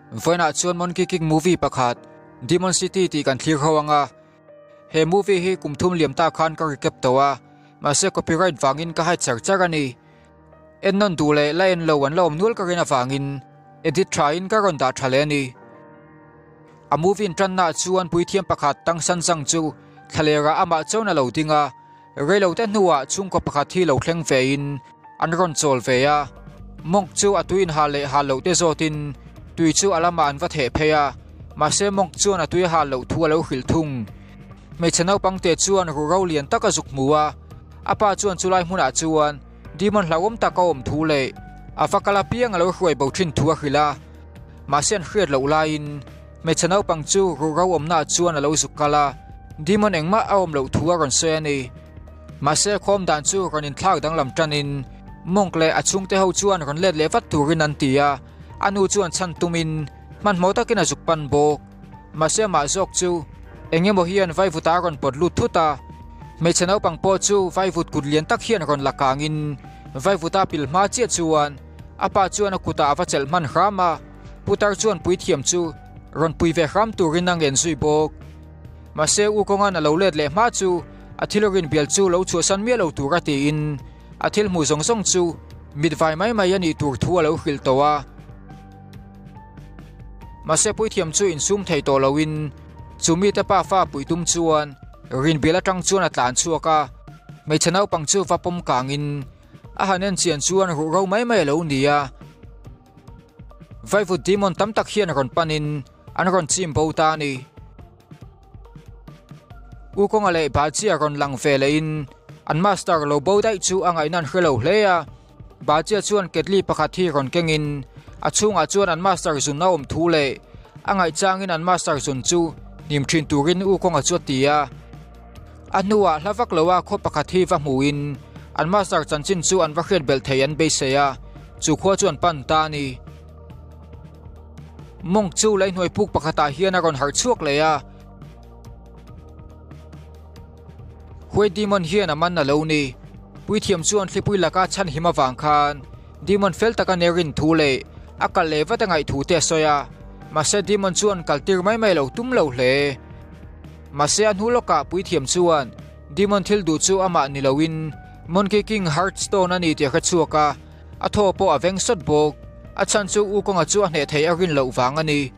Vawiinah chuan Monkey King movie pakhat Demon City tih kan thlir ho anga, he movie hi kum thum liam ta khan ka recap tawh a, mahse copyright vangin ka hide char char a ni. En nawn duh leh la en lo an la awm nual ka rin avangin edit tha in ka rawn dah tha leh a ni. A movie in tanna ah chuan puithiam pakhat Tang San Zhang chu thlalerah amah chuan a lo ding a, reilote hnuah chhungkaw pakhat hi lo thleng ve in an rawn chawl ve a. Monk chu a tui inhal leh hal loh te zawtin tui chu a lamah an va theh phei a, mahse monk chuan a tui a hal loh thu a lo hrilh thung. Hmeichhe naupangte chuan ruhro lian tak a zuk hmu a, a pa chuan chulai hmunah chuan Demon hlauhawm tak a awm thu leh a va kal apiang a lo hruai bo thin thu a hrilh a, mahse an hriat loh laiin hmeichhe naupang chu ruhro awmnaah chuan a lo zuk kal a, demon engmah a awm loh thu a rawn sawi a ni. Mahse khawm dan chu rawn inthlak danglam tanin monk leh a chhungte ho chuan rawn let leh vat turin an ti a, a nu chuan chhan tumin hmanhmawh takin a zuk pan bawk. Mahse amah zawk chu eng emaw hian vaivut a rawn pawt lut thut a, hmeichhe naupang pawh chu vaivut kut lian tak hian rawn la kangin vaivut a pil hma chiah chuan a pa chuan a kutah a va chelh hman hram a, putar chuan puithiam chu rawn pui ve hram turin a ngen zui bawk. Mahse U Kawnga'n a lo let leh hma chu a thil rin bial chu lo chhuahsan miah lo tur a tiin a thil hmuh zawng zawng chu mit vai mai mai a nih tur thu a lo hrilh tawh a. Mahse puithiam chu insum thei tawh loin chu mite pa fa pui tum chuan rinbial atang chuan a tlan chhuak a, hmeichhe naupang chu va pawm kangin a han en chian chuan ruhro mai mai a lo ni a. Vaivut demon tam tak hian rawn panin an rawn chim bo ta a ni. U Kawnga leh Bajia rawn lang ve lehin an master lo bo daih chu a ngaihna an hre lo hle a. Bajia chuan ketli pakhat hi rawn kengin a chhungah chuan an master zun a awm thu leh a ngaihchangin an master zun chu hnim thin turin U Kawnga chu a ti a. A hnuah hla vak loa khaw pakhat hi va hmuhin an master chanchin chu an va hriat belh thei an beisei a, chu khua chu an pan ta a ni. Monk chu leihnuai puk pakhatah hian a rawn harh chhuak leh a. Huai Demon hian a man a lo ni. Puithiam chuan thlipui laka chhan him avang khan Demon fel taka nerin thu leh a kal leh vat a ngaih thu te a sawi a. Mahse Demon chuan kal tir mai mai lo tum lo hle. Mahse a hnu lawkah Puithiam chuan Demon thil duh chu amah ni loin Monkey King Hearthstone a ni tih a hre chhuak a. A thaw pawh a veng sawt bawk. A chhan chu U Kawnga chu a hneh theih a rin loh vang a ni.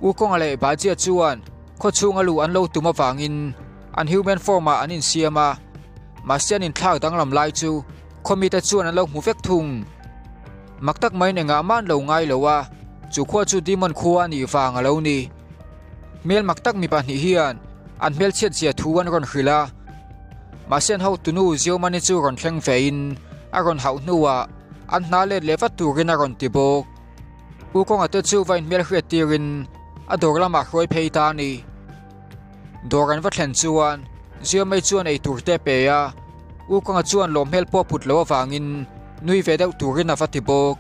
U Kawnga leh Bajia chuan khaw chhunga luh an lo tum avangin an human form ah an insiam a, mahse an inthlak danglam lai chu khaw mite chuan an lo hmu vek thung. Mak tak maiin engah mah an lo ngai lo a, chu khua chu Demon khua a nih vang a lo ni. Hmel mak tak mi pahnih hian an hmelchhiat zia thu an rawn hrilh a, mahse an hotunu Ziomani chu rawn thleng vein a rawn hauh hnuah an hna let leh vat turin a rawn ti bawk. U Kawnga te chu va inhmel hriat tirin a dawr lamah hruai phei ta a ni. Dawr an va thlen chuan Ziomei chuan ei tur te a pe a, U Kawnga chuan lawm hmel pawh put loh avangin nui ve deuh turin a va ti bawk.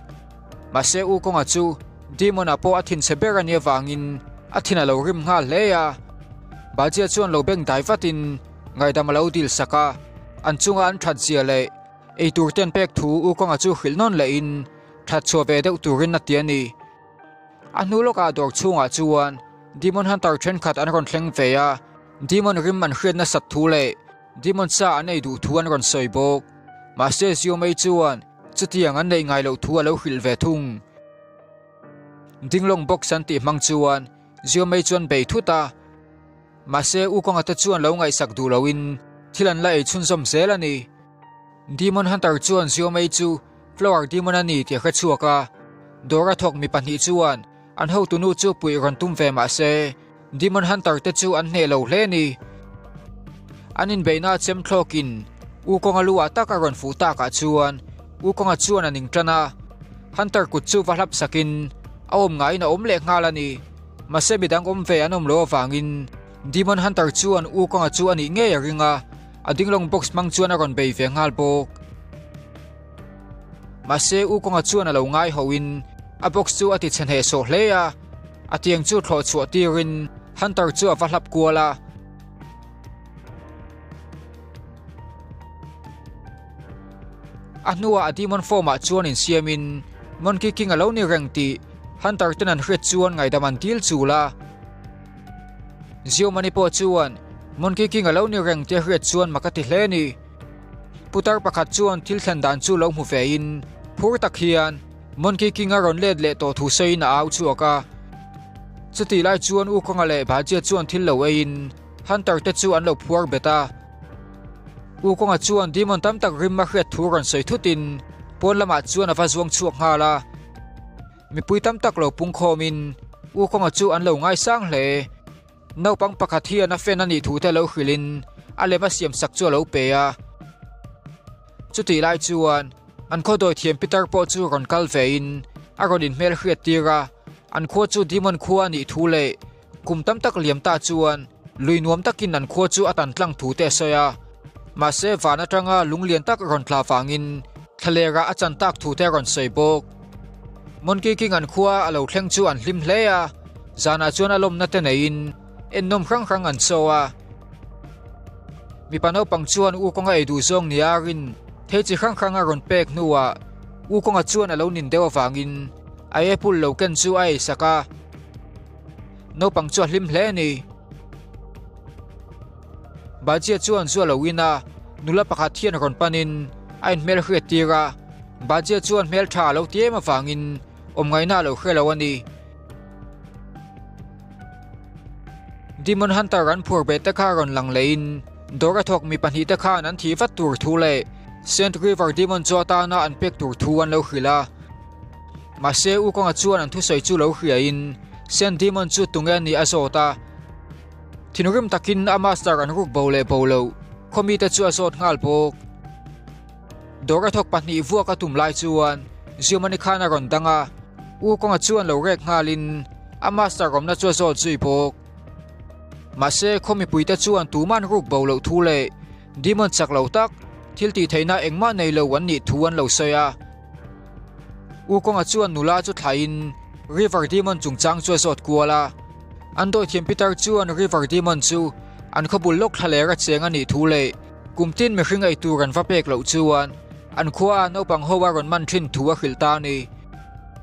Mahse U Kawnga chu Demon-a pawh a thinchhe ber a nih avangin a thin a lo rim nghal hle a. Bajia chuan lo beng dai vatin ngaidam a lo dil sak a, an chunga an that zia leh ei tur te an pek thu U Kawnga chu hrilh nawn lehin that chhuah ve deuh turin a ti a ni. A hnu lawkah dawr chhungah chuan Demon Hunter thenkhat an rawn thleng ve a, Demon rim an hriat nasat thu leh Demon sa an ei duh thu an rawn sawi bawk. Mahse Xiaomei chuan chutiang an neih ngai loh thu a lo hrilh ve thung. Dinglawng box an tih hmang chuan Xiaomei chuan bei thut a. Mahse U Kawnga te chuan lo ngaihsak duh loin thil an la ei chhunzawm zel a ni. Demon Hunter chuan Xiaomei chu Flower Demon a ni tih a hre chhuak a. Dawr a thawk mi pahnih chuan an hotunu chu puih rawn tum ve mahse Demon Hunter te chu an hneh lo hle a ni. An inbeihna a chem thlawkin U Kawnga lu ah tak a rawn fuh takah chuan U Kawnga chuan a ning tan a. Hunter kut chu va hlap sakin a awm ngaiin a awm leh nghal a ni. Mahse midang awm ve an awm lo avangin Demon Hunter chuan U Kawnga chu a nih ngei a ring a, a dinglawng box hmang chuan a rawn bei ve nghal bawk. Mahse U Kawnga chuan a lo ngai hoin a box chu a ti chhe hnehsawh hle a, a tiang chu thlawh chhuah tirin Hunter chu a va hlap kual a. A hnuah a demon form ah chuan insiamin Monkey King a lo ni reng tih Hunter ten an hriat chuan ngaidam an dil chul a. Ziomani pawh chuan Monkey King a lo ni reng tih a hriat chuan mak a ti hle a ni. Putar pakhat chuan thil thlen dan chu lo hmu ve in phur tak hian Monkey King a rawn let leh tawh thu sawiin a au chhuak a. Chutih lai chuan U Kawnga leh Bhajia chuan thil lo eiin Hunter te chu an lo phuar bet a. U Kawnga chuan demon tam tak rim a hriat thu rawn sawi thutin pawn lamah chuan a va zuang chhuak nghal a. Mipui tam tak lo pungkhawmin U Kawnga chu an lo ngaisang hle. Naupang pakhat hian a fan a nih thu te lo hrilhin a lem a siam sak chu a lo pe a. Chutih lai chuan an khaw dawi thiam pitar pawh chu rawn kal vein a rawn inhmel hriat tir a, an khua chu Demon khua a nih thu leh kum tam tak liam ta chuan lui nuam takin an khua chu a tan tlang thu te a sawi a. Mahse van atanga lung lian tak rawn tla vangin thlalerah a chan tak thu te a rawn sawi bawk. Monkey King an khua a lo thleng chu an hlim hle a, zanah chuan a lawmna te neiin ennawm hrang hrang an chaw a. Mipa naupang chuan U Kawnga ei duh zawng nia a rin thei chi hrang hrang a rawn pek hnuah U Kawnga chuan a lo nin deuh avangin a apple lo ken chu a ei sak a. Naupang chu a hlim hle a ni. Bajia chuan zu a lo in a, nula pakhat hian rawn panin a inhmel hriat tir a, Bajia chuan hmel tha a lo ti em avangin awm ngaihna a lo hre lo a ni. Demon Hunter an phur beh te kha rawn lang lehin dawr a thawk mi pahnihte khan an thih vat tur thu leh Saint River Demon chu atana an pek tur thu an lo hrilh a. Mahse U Kawnga chuan an thusawi chu lo hriain Saint Demon chu tunge a nih a zawt a. Thinrim takin a master an ruk bo leh bo loh khaw mite chu a zawt nghal bawk. Dawr a thawk pahnih vuak a tum lai chuan Ziomani khan a rawn dang a, U Kawnga chuan lo rek nghalin a master awmna chu a zawt zui bawk. Mahse khaw mipuite chuan tuman ruk bo loh thu leh demon chak lo tak thil tih theihna engmah nei lo an nih thu an lo sawi a. U Kawnga chuan nula chu thlaiin River Demon chungchang chu a zawt kual a. An dawithiam pitar chuan River Demon chu an khawbul lawk thlalera cheng a nih thu leh kum tin mihring ei tur an va pek loh chuan an khua a naupang ho a rawn man thin thu a hrilh ta a ni.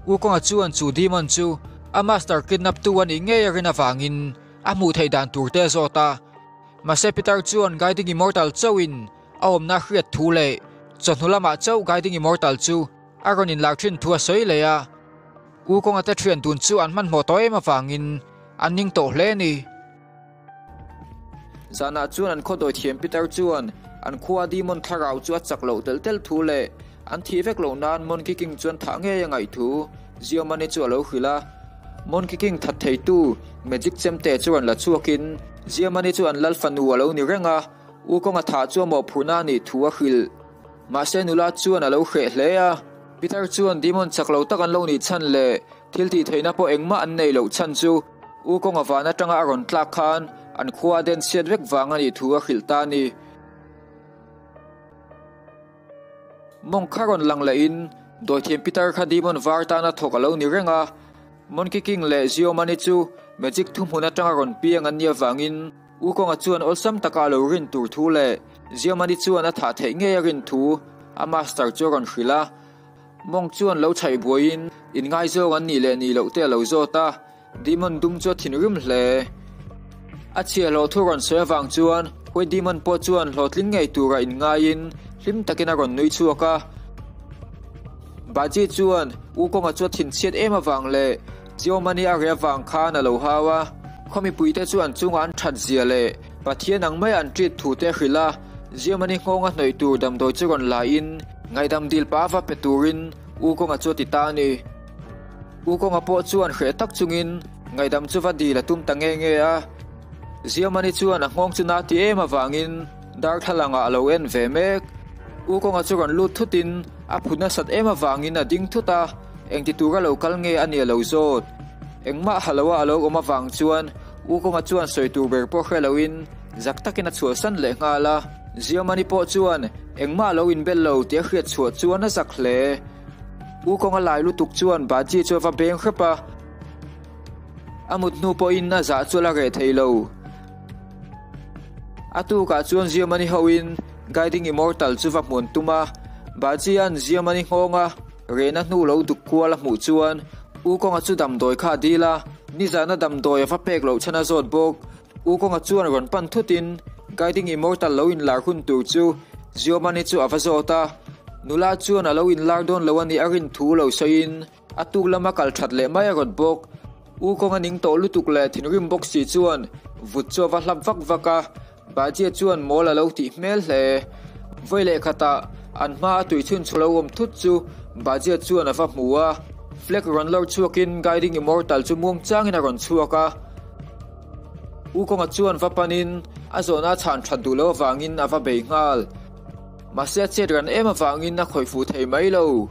U Kawnga chuan chu Demon chu a master kidnap tu a nih ngei a rin avangin a hmuh theih dan tur te a zawt a. Mahse pitar chuan Guiding Immortal chauhin a awmna hriat thu leh chawhnu lamah chauh Guiding Immortal chu a rawn inlar thin thu a sawi leh a. U Kawnga te thian dun chu an hmanhmawh tawh em avangin an ning tawh hle a ni. Zanah chuan an khaw dawi thiam Peter chuan an khua Demon thlarau chu a chak loh tel tel thu leh an thih vek loh nan Monkey King chuan thah ngei a ngaih thu Ziomani chu a lo hrilh a. Monkey King that theitu Magic chemte chu rawn la chhuakin Ziomani chu an lal fanu a lo ni reng a, U Kawnga thah chu a mawhphurhna a nih thu a hrilh. Mahse nula chuan a lo hreh hle a, Peter chuan demon chak lo tak an lo nih chhan leh thil tih theihna pawh engmah an nei loh chhan chu U Kawnga van atanga a rawn tlak khan an khua a den chhiat vek vang a nih thu a hrilh ta a ni. Monk kha rawn lang lehin dawithiam Peter kha demon var tana thawk a lo ni reng a, Monkey King leh Ziomani chu magic thuhmun atanga rawn piang an nih avangin U Kawnga chuan awlsam taka a lo rin tur thu leh Ziamani chuan a thah theih ngei a rin thu a master chu a rawn hrilh a. Monk chuan lo chhaih buaiin inngaizawng an nih leh nih loh te a lo zawt a, Demon dum chu a thinrim hle. A chhiahhlawh thu rawn sawi avang chuan Huai Demon pawh chuan hlawhtling ngei tura inngaiin hlim takin a rawn nui chhuak a. Baji chuan U Kawnga chu a thinchhiat em avang leh Ziomani a reh avang khan a lo hau a, khaw mipuite chu an chungah an that zia leh Pathian ang maia an ṭit thu te a hrilh a, Ziomani nghawnga hnawih tur damdawi chu rawn la in ngaihdam dil pah va pe turin U Kawnga chu a ti ta a ni. U Kawnga pawh chuan hreh tak chungin ngaihdam chu va dil a tum ta nge nge a, Ziomani chuan a nghawng chu na ti em avangin darthlalangah a lo en ve mek. U Kawnga chu rawn lut thutin a phu nasat em avangin a ding thut a. Engti tura lo kal nge a nia lo zawt? Engmah ha loa a lo awm avang chuan U Kawnga chuan sawi tur ber pawh hre loin zak takin a chhuahsan leh nghal a. Ziamani pawh chuan engmah a lo inbel lo tih a hriat chhuah chuan a zak hle. U Kawnga lai lutuk chuan Baji chu a va beng hrep a. A mut hnu pawhin a zah chu a la reh thei lo. A tukah chuan Ziamani hoin Guiding Immortal chu va hmuan tum a. Baji-a'n Ziamani nghawnga. Rehna hnu lo duk kual a hmuh chuan U Kawnga chu damdawi kha a dil a, nizana damdawi a va pek loh chhan a zawt bawk. U Kawnga chuan rawn pan thutin Guiding Immortal lo inlar hun tur chu Ziomani chu a va zawt a, nula chuan a lo inlar dawn lo a nih a rin thu lo sawiin a tuk lama kal that leh mai a rawt bawk. U Kawnga ning tawh lutuk leh thinrim bawk si chuan vut chu a va hlap vak vak a, Bajia chuan mawl a lo tih hmel hle. Vawi leh khatah an hma a tui chhun chhu lo awm thut chu Bajia chuan a va hmu a, flag rawn lawr chhuakin Guiding Immortal chu muang changin a rawn chhuak a. U Kawnga chuan va panin a zawhna a chhan that duh loh avangin a va bei nghal. Mahse a chet ran em avangin a khawih fuh thei mai lo.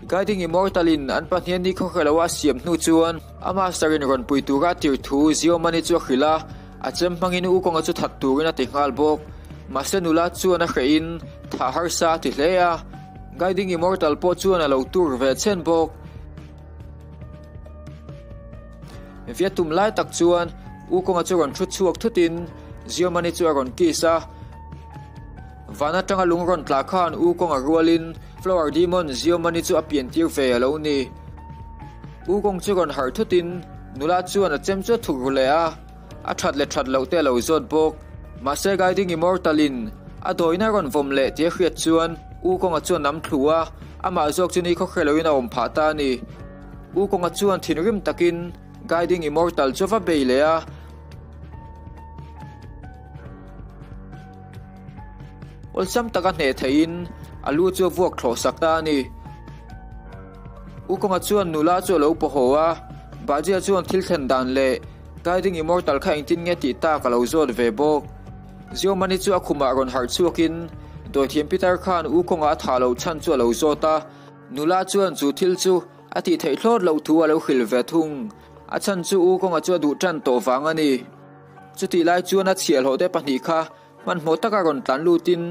Guiding Immortal in an pahnian ni khawkhe lo a siam hnu chuan a master in rawn pui tura a tir thu Ziomani chu a hrilh a, a chem hmangin U Kawnga chu that turin a ti nghal bawk. Mahse nula chuan a hreh in thah harsa a ti hle a, Guiding Immortal pawh chuan a lo tur ve chhen bawk. Via tum lai tak chuan U Kawnga chu rawn thu chhuak thutin Ziomani chu a rawn kiss a. Van atanga lung rawn tla khan U Kawnga rualin Flower Demon Ziomani chu a pian tir ve a lo ni. U Kawng chu rawn harh thutin nula chuan a chem chu a thuk ru leh a, a that leh that loh te a lo zawt bawk. Mahse Guiding Immortal in a dawina rawn vawm leh tih a hriat chuan U Kawnga chuan nam thlu a, amah zawk chu ni khawkhreh loin a awm phah ta a ni. U Kawnga chuan thinrim takin Guiding Immortal chu a va bei leh a. Awlsam taka hneh theihin a lu chu a vuak thlawh sak ta a ni. U Kawnga chuan nula chu a lo paw haw a, Bajia chuan thil thlen dan leh Guiding Immortal kha engtin nge tih tak a lo zawt ve bawk. Ziomani chu a khumah rawn harh chhuakin Dawithiam Pitar khan U Kawnga a thah loh chhan chu a lo zawt a, nula chuan chu thil chu a tih theih thlawt loh thu a lo hrilh ve thung. A chhan chu U Kawnga chu a duh tan tawh vang a ni. Chutih lai chuan a chhiahhlawh te pahnih kha hmanhmawh taka rawn tlan lutin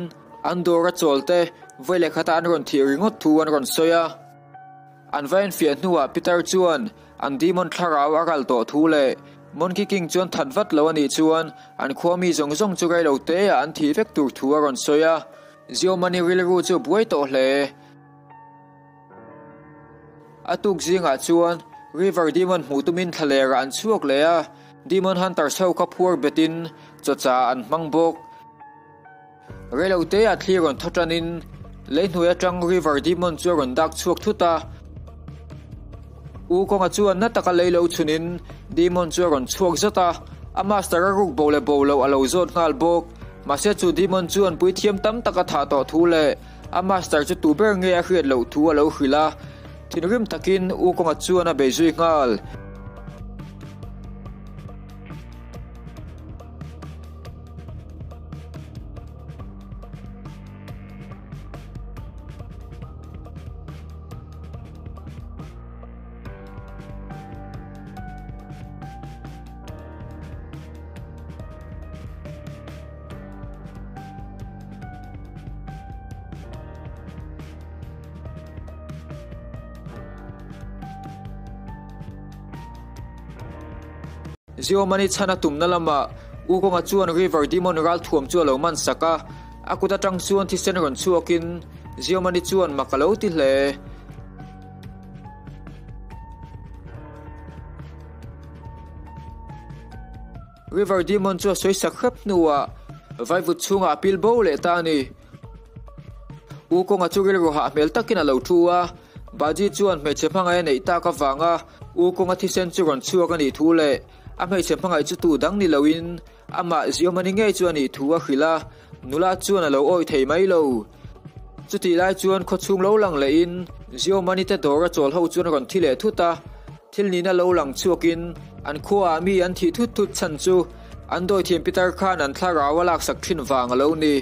an dawr a chawl te vawi leh khata an rawn thih ringawt thu an rawn sawi a. An va enfiah hnuah Peter chuan an demon thlarau a ral tawh thu leh Monkey King chuan that vat lo a nih chuan an khua mi zawng zawng chu reilo te ah an thih vek tur thu a rawn sawi a. Ziomani rilru chu a buai tawh hle. A tuk zingah chuan River Demon hmuh tumin thlalerah an chhuak leh a, Demon Hunters ho kha phuar betin chawcha an hmang bawk. Reilote ah thli rawn thaw tanin leihnuai atang River Demon chu a rawn dak chhuak thut a. U Kawnga chuan na taka lei lo chhunin Demon chu a rawn chhuak zat a, a master a ruk bo leh bo loh a lo zawt nghal bawk. Mahse chu Demon chuan puithiam tam tak a thah tawh thu leh A master chu tu ber nge a hriat loh thu a lo hrilh a, thinrim takin U Kawnga chuan a bei zui nghal. Ziomani chhan a tumna lamah U Kawnga chuan River Demon ralthuam chu a lo man sak a, a kut atang chuan thisen rawn chhuakin Ziomani chuan mak a lo ti hle. River Demon chu a sawi sak hrep hnuah vaivut chhungah a pil bo leh ta a ni. U Kawnga chu rilru hah hmel takin a lo thu a, Baji chuan hmeichhe hmangaih a neih tak avanga U Kawnga thisen chu rawn chhuak a nih thu leh a hmeichhe hmangaih chu tu dang ni loin amah Ziomani ngei chu a nih thu a hrilh a, nula chuan a lo awih thei mai lo. Chutih lai chuan khawchhung lo lang lehin Ziomani te dawr a chawl ho chuan a rawn thi leh thut a. Thil nihna lo lang chhuakin an khuaah mi an thih thut thut chhan chu an dawithiam Pitar khan an thlarau a laksak thin vang a lo ni.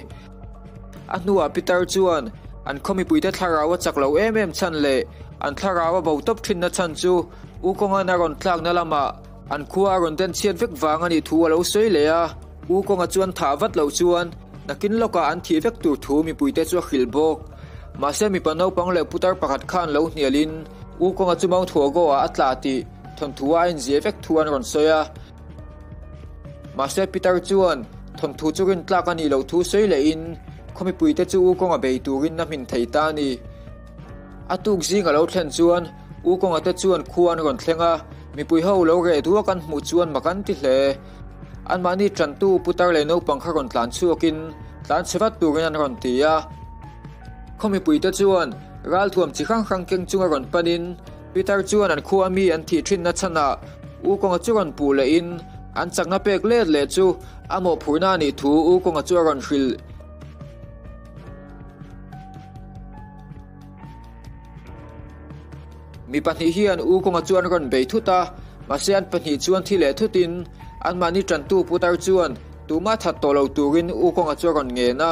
A hnuah Pitar chuan an khaw mipuite thlarau a chak lo em em chhan leh an thlarau a bo tawp thinna chhan chu U Kawnga'n a rawn tlakna lamah an khua a rawn den chhiat vek vang a nih thu a lo sawi leh a. U Kawnga chuan thah vat loh chuan nakin lawkah an thih vek tur thu mipuite chu a hrilh bawk. Mahse mipa naupang leh putar pakhat khan lo hnialin U Kawnga chu Mount Huago-ah a tla tih thawnthu a inziah vek thu an rawn sawi a. Mahse Peter chuan thawnthu chu rintlak a nih loh thu sawi lehin khaw mipuite chu U Kawnga bei turin a hmin thei ta a ni. A tuk zing a lo thlen chuan U Kawnga te chuan khua an rawn thleng a, mipui ho lo reh duak an hmuh chuan mak an ti hle. Anmahni tantu putar leh naupang kha rawn tlan chhuakin tlan chhe vat turin an rawn ti a. Khaw mipuite chuan ralthuam chi hrang hrang keng chunga rawn panin Pitar chuan an khua mi an thih thinna chhanah U Kawnga chu rawn puh lehin an chakna pek let leh chu a mawhphurhna a nih thu U Kawnga chu a rawn hrilh. Mi pahnih hian U Kawnga chu an rawn bei thut a, mahse an pahnih chuan thi leh thutin anmahni tantu putar chuan tumah that tawh lo turin U Kawnga chu a rawn ngen a,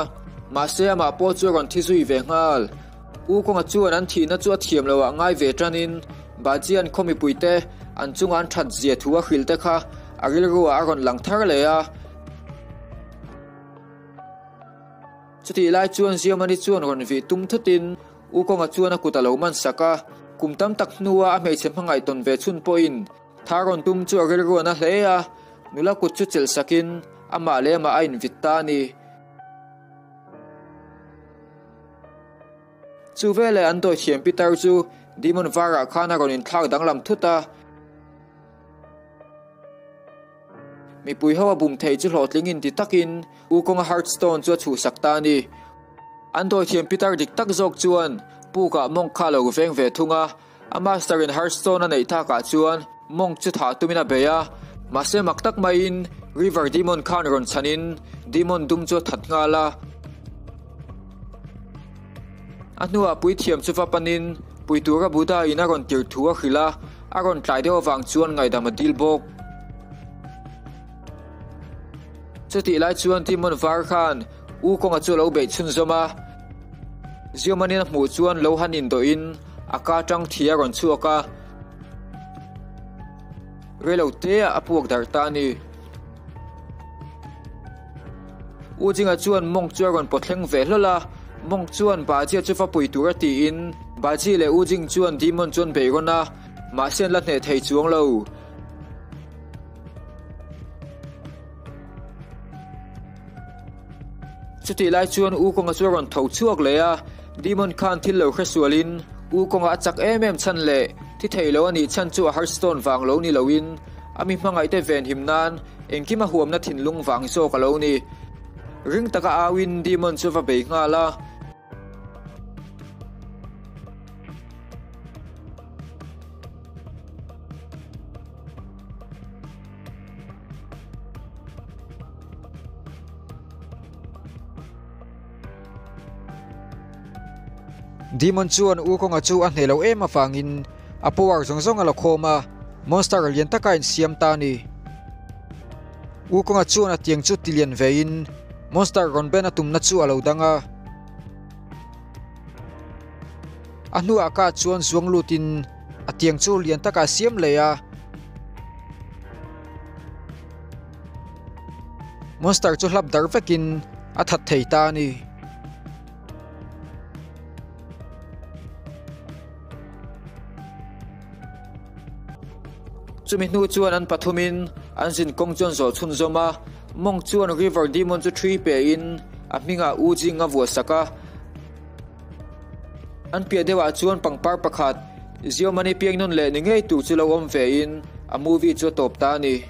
mahse amah pawh chu a rawn thi zui ve nghal. U Kawnga chuan an thihna chu a thiam loh ah ngai ve tanin Bajian khaw mipuite an chunga an that zia thu a hrilh te kha a rilru ah a rawn lang thar leh a. Chutih lai chuan Ziamani chuan rawn vih tum thutin U Kawnga chuan a kut a lo man sak a, kum tam tak hnua a hmeichhe hmangaih tawn ve chhun pawhin tha rawn tum chu a rilru a na hle a, nula kut chu chelh sakin amah leh amah a invit ta a ni. Chu veleh an dawithiam pitar chu Demon varah khan a rawn inthlak danglam thut a. Mipui ho a bum thei chu hlawhtling in ti takin U Kawnga Hearthstone chu a chhuhsak ta a ni. An dawithiam pitar dik tak zawk chuan pukah Monk kha a lo veng ve thung a, a master in Hearthstone a neih takah chuan Monk chu thah tumin a bei a, mahse mak tak maiin River Demon khan rawn chhanin Demon dum chu a that nghal a. A hnuah puithiam chu va panin pui tura Buddha in a rawn tir thu a hrilh a, a rawn tlai deuh avang chuan ngaihdam a dil bawk. Chutih lai chuan Demon var khan U Kawnga chu a lo beih chhunzawm a, Ziawmanin a hmuh chuan lo han indawhin a ka tang thi a rawn chhuak a, reilo teah a puak darh ta a ni. U Jinga chuan Monk chu a rawn pawt thleng ve hlawl a, Monk chuan Bajia chu va pui tura tiin Baji leh U Jing chuan Demon chu an beih rawn a, mahse an la hneh thei chuang lo. Chutih lai chuan U Kawnga chu a rawn tho chhuak leh a, Demon khan thil lo hre sualin U Kawnga a chak em em chhan leh thi thei lo a nih chhan chu a Hearthstone vang lo ni loin a mi hmangaihte venhim nan Engkim a huamna thinlung vang zawk a lo ni. Ring taka auin Demon chu va bei nghal a. Demon chuan U Kawnga chu a hneh loh em avangin a power zawng zawng a la khawm a, monster lian taka a insiam ta a ni. U Kawnga chuan a tiang chu tilian vein monster rawn ben a tumna chu a lo dang a. A hnuah ka chuan zuang lutin a tiang chu lian taka a siam leh a. Monster chu hlap darh vekin a that thei ta a ni. Chumi hnu chuan an pathumin an zin kawng chuan zawh chhunzawm a, Monk chuan River Demon chu ṭhui pehin a hmingah U Jing a vuah sak a. An piah deuhah chuan pangpar pakhat Ziomani piangnawn leh ni ngei tur chu lo awm vein a movie chu a tawp ta a ni.